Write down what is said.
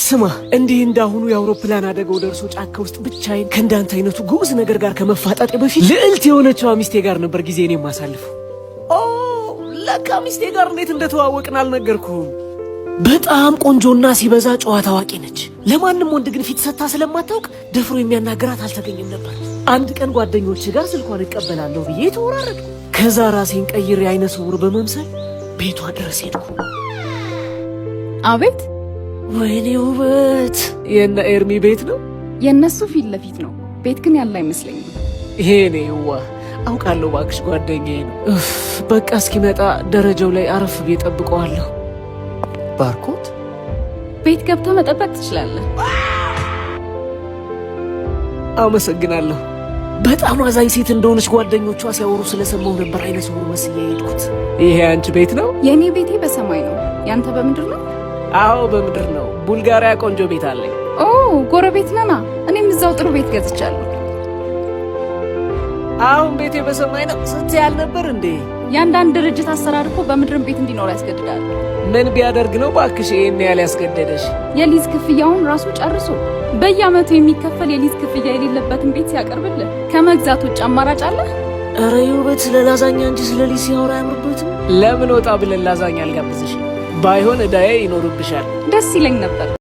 ስማ፣ እንዲህ እንዳሁኑ የአውሮፕላን አደጋው ደርሶ ጫካ ውስጥ ብቻዬን ከእንዳንተ አይነቱ ግዑዝ ነገር ጋር ከመፋጠጤ በፊት ልዕልት የሆነችዋ ሚስቴ ጋር ነበር ጊዜን የማሳልፈው። ኦ፣ ለካ ሚስቴ ጋር እንዴት እንደተዋወቅን አልነገርኩህም። በጣም ቆንጆና ሲበዛ ጨዋ ታዋቂ ነች። ለማንም ወንድ ግን ፊት ሰጥታ ስለማታውቅ ደፍሮ የሚያናግራት አልተገኘም ነበር። አንድ ቀን ጓደኞች ጋር ስልኳን እቀበላለሁ ብዬ ተወራረድኩ። ከዛ ራሴን ቀይሬ አይነ ስውር በመምሰል ቤቷ ድረስ ሄድኩ። አቤት። ወይኔ ውበት! የነ ኤርሚ ቤት ነው? የእነሱ ፊት ለፊት ነው። ቤት ግን ያለ አይመስለኝም። ይሄኔ ዋ፣ አውቃለሁ እባክሽ፣ ጓደኛዬ ነው። እፍ፣ በቃ እስኪመጣ ደረጃው ላይ አረፍ ብዬ ጠብቀዋለሁ። ባርኮት። ቤት ገብተህ መጠበቅ ትችላለህ። አመሰግናለሁ። በጣም አዛኝ ሴት እንደሆነች ጓደኞቿ ሲያወሩ ስለሰማሁ ነበር አይነ ስውር መስዬ የሄድኩት። ይሄ አንቺ ቤት ነው? የእኔ ቤቴ በሰማይ ነው። ያንተ በምድር ነው? አዎ፣ በምድር ነው። ቡልጋሪያ ቆንጆ ቤት አለኝ። ኦ፣ ጎረቤት ነና። እኔም እዛው ጥሩ ቤት ገዝቻለሁ። አሁን ቤቴ በሰማይ ነው ስትይ አልነበር እንዴ? የአንዳንድ ድርጅት አሰራር እኮ በምድርም ቤት እንዲኖር ያስገድዳል። ምን ቢያደርግ ነው ባክሽ ይሄን ያህል ያስገደደሽ? የሊዝ ክፍያውን ራሱ ጨርሶ በየዓመቱ የሚከፈል የሊዝ ክፍያ የሌለበትን ቤት ሲያቀርብልህ ከመግዛት ውጭ አማራጭ አለ? ኧረ ውበት ስለ ላዛኛ እንጂ ስለ ሊዝ ሲያወራ አያምርበትም። ለምን ወጣ ብለን ላዛኛ አልጋብዝሽ? ባይሆን እዳዬ ይኖርብሻል። ደስ ይለኝ ነበር።